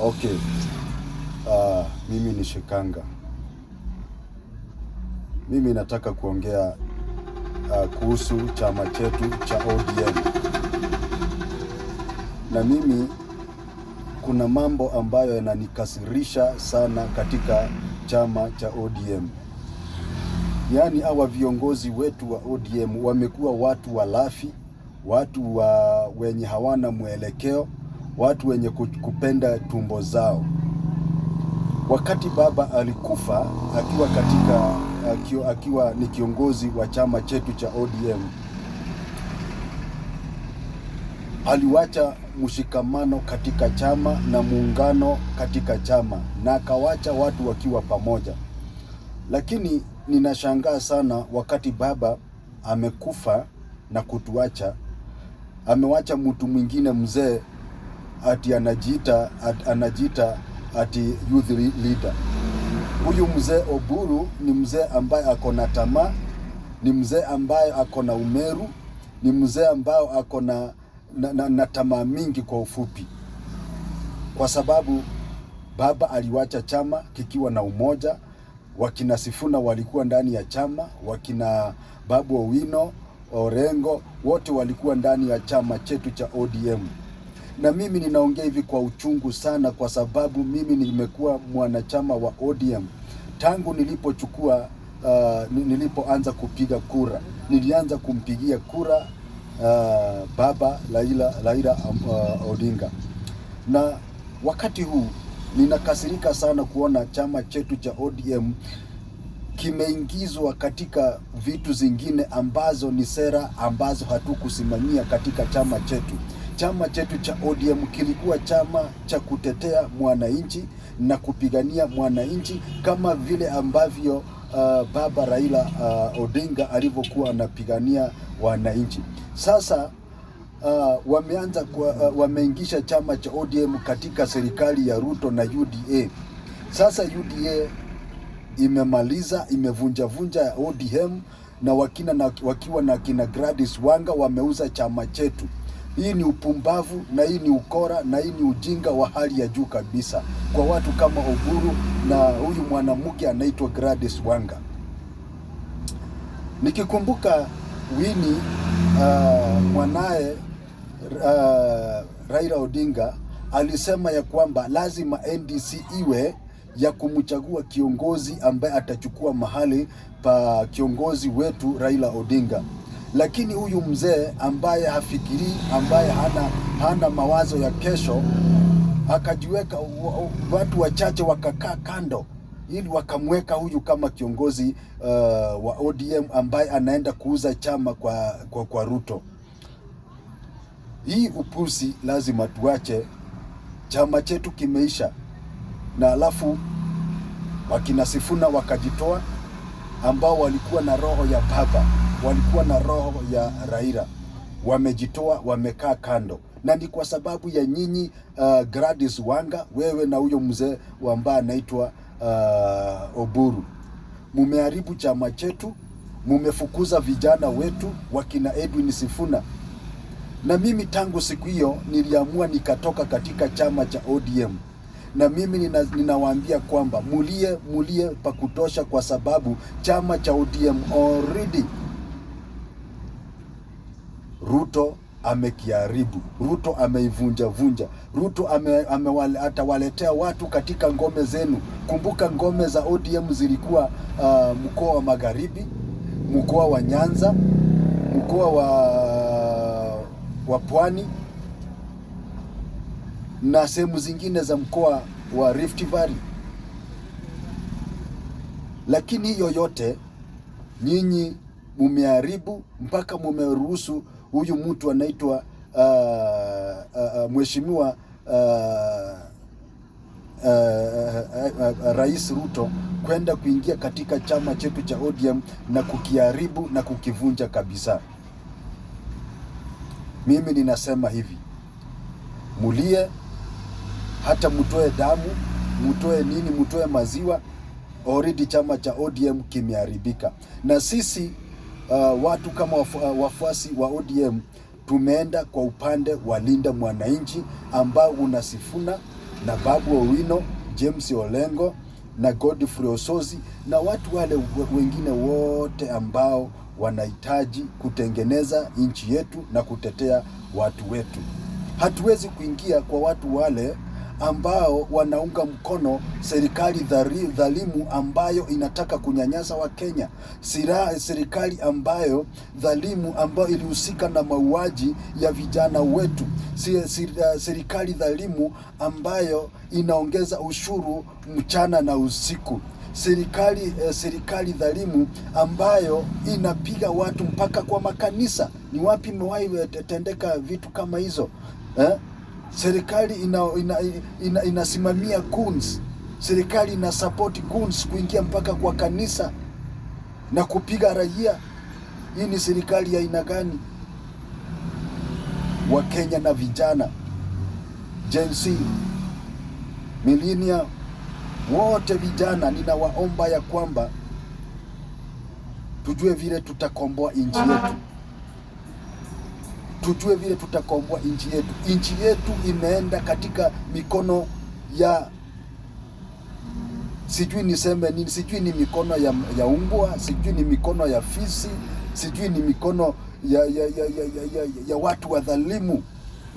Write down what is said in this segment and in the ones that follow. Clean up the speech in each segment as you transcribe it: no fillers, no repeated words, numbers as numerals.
Okay. Mimi ni Shikanga. Mimi nataka kuongea kuhusu chama chetu cha ODM. Na mimi kuna mambo ambayo yananikasirisha sana katika chama cha ODM. Yaani hawa viongozi wetu wa ODM wamekuwa watu walafi, watu wa wenye hawana mwelekeo, watu wenye kupenda tumbo zao. Wakati baba alikufa akiwa katika akiwa ni kiongozi wa chama chetu cha ODM, aliwacha mshikamano katika chama na muungano katika chama na akawacha watu wakiwa pamoja. Lakini ninashangaa sana wakati baba amekufa na kutuacha, amewacha mtu mwingine mzee ati anajiita ati youth leader. Huyu mzee Oburu ni mzee ambaye ako na tamaa, ni mzee ambaye ako na umeru, ni mzee ambaye ako na tamaa mingi kwa ufupi, kwa sababu baba aliwacha chama kikiwa na umoja. Wakina Sifuna walikuwa ndani ya chama, wakina Babu Owino, Orengo, wote walikuwa ndani ya chama chetu cha ODM. Na mimi ninaongea hivi kwa uchungu sana, kwa sababu mimi nimekuwa mwanachama wa ODM tangu nilipochukua nilipoanza kupiga kura. Nilianza kumpigia kura baba Raila Odinga, na wakati huu ninakasirika sana kuona chama chetu cha ODM kimeingizwa katika vitu zingine ambazo ni sera ambazo hatukusimamia katika chama chetu. Chama chetu cha ODM kilikuwa chama cha kutetea mwananchi na kupigania mwananchi kama vile ambavyo baba Raila Odinga alivyokuwa anapigania wananchi. Sasa wameingisha chama cha ODM katika serikali ya Ruto na UDA. Sasa UDA imemaliza, imevunjavunja ya ODM na wakiwa na kina Gladys Wanga wameuza chama chetu. Hii ni upumbavu na hii ni ukora na hii ni ujinga wa hali ya juu kabisa kwa watu kama Oburu na huyu mwanamke anaitwa Gladys Wanga. Nikikumbuka Winnie mwanaye Raila Odinga alisema ya kwamba lazima NDC iwe ya kumchagua kiongozi ambaye atachukua mahali pa kiongozi wetu Raila Odinga. Lakini huyu mzee ambaye hafikirii, ambaye hana mawazo ya kesho, akajiweka, watu wachache wakakaa kando ili wakamweka huyu kama kiongozi wa ODM ambaye anaenda kuuza chama kwa Ruto. Hii upuzi lazima tuache. Chama chetu kimeisha, na alafu wakina Sifuna wakajitoa, ambao walikuwa na roho ya baba, walikuwa na roho ya Raila, wamejitoa, wamekaa kando, na ni kwa sababu ya nyinyi Gladys Wanga, wewe na huyo mzee ambaye anaitwa Oburu, mumeharibu chama chetu, mumefukuza vijana wetu wakina Edwin Sifuna. Na mimi tangu siku hiyo niliamua nikatoka katika chama cha ODM, na mimi ninawaambia kwamba mulie mulie pa kutosha, kwa sababu chama cha ODM already Ruto amekiharibu. Ruto ameivunja vunja. Ruto atawaletea watu katika ngome zenu. Kumbuka ngome za ODM zilikuwa mkoa wa Magharibi, mkoa wa Nyanza, mkoa wa Pwani na sehemu zingine za mkoa wa Rift Valley. Lakini hiyo yote nyinyi mumeharibu mpaka mumeruhusu huyu mtu anaitwa mheshimiwa Rais Ruto kwenda kuingia katika chama chetu cha ODM na kukiharibu na kukivunja kabisa. Mimi ninasema hivi, mulie hata mutoe damu, mutoe nini, mutoe maziwa, already chama cha ODM kimeharibika. Na sisi watu kama wafuasi wa ODM tumeenda kwa upande wa Linda Mwananchi ambao una Sifuna, na Babu Owino, James Olengo na Godfrey Osozi na watu wale wengine wote ambao wanahitaji kutengeneza nchi yetu na kutetea watu wetu. Hatuwezi kuingia kwa watu wale ambao wanaunga mkono serikali dhalimu ambayo inataka kunyanyasa Wakenya, serikali ambayo dhalimu ambayo ilihusika na mauaji ya vijana wetu, serikali dhalimu ambayo inaongeza ushuru mchana na usiku, serikali dhalimu ambayo inapiga watu mpaka kwa makanisa. Ni wapi imewahi tendeka vitu kama hizo, eh? Serikali inasimamia goons, serikali ina support goons kuingia mpaka kwa kanisa na kupiga raia. Hii ni serikali ya aina gani? Wakenya na vijana Gen Z, millennial, wote vijana, ninawaomba ya kwamba tujue vile tutakomboa nchi yetu, tujue vile tutakomboa nchi yetu. Nchi yetu imeenda katika mikono ya, sijui niseme nini, sijui ni mikono ya umbwa, sijui ni mikono ya fisi, sijui ni mikono ya watu wadhalimu,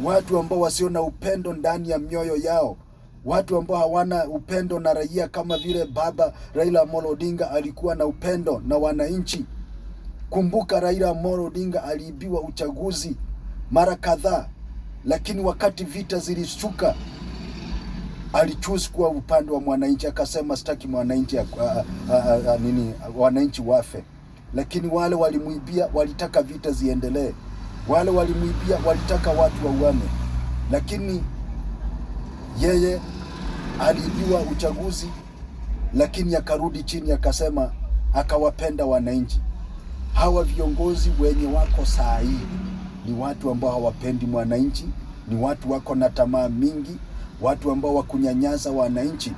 watu ambao wasio na upendo ndani ya mioyo yao, watu ambao hawana upendo na raia, kama vile baba Raila Amolo Odinga alikuwa na upendo na wananchi. Kumbuka Raila Amolo Odinga aliibiwa uchaguzi mara kadhaa, lakini wakati vita zilishuka alichoose kuwa upande wa mwananchi, akasema sitaki mwananchi nini, wananchi wafe. Lakini wale walimuibia walitaka vita ziendelee, wale walimuibia walitaka watu wauane, lakini yeye aliibiwa uchaguzi, lakini akarudi chini akasema akawapenda wananchi. Hawa viongozi wenye wako saa hii ni watu ambao hawapendi mwananchi, ni watu wako na tamaa mingi, watu ambao wakunyanyasa wananchi.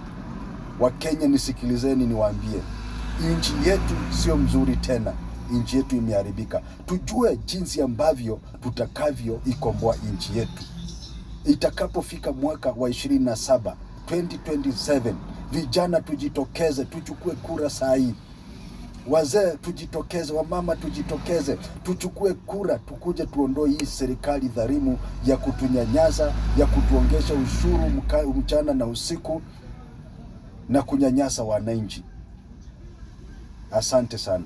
Wakenya, nisikilizeni niwaambie, nchi yetu sio mzuri tena, nchi yetu imeharibika. Tujue jinsi ambavyo tutakavyo ikomboa nchi yetu itakapofika mwaka wa 27 2027. Vijana tujitokeze, tuchukue kura saa hii. Wazee tujitokeze, wamama tujitokeze, tuchukue kura, tukuje tuondoe hii serikali dhalimu ya kutunyanyasa, ya kutuongesha ushuru mchana na usiku na kunyanyasa wananchi. Asante sana.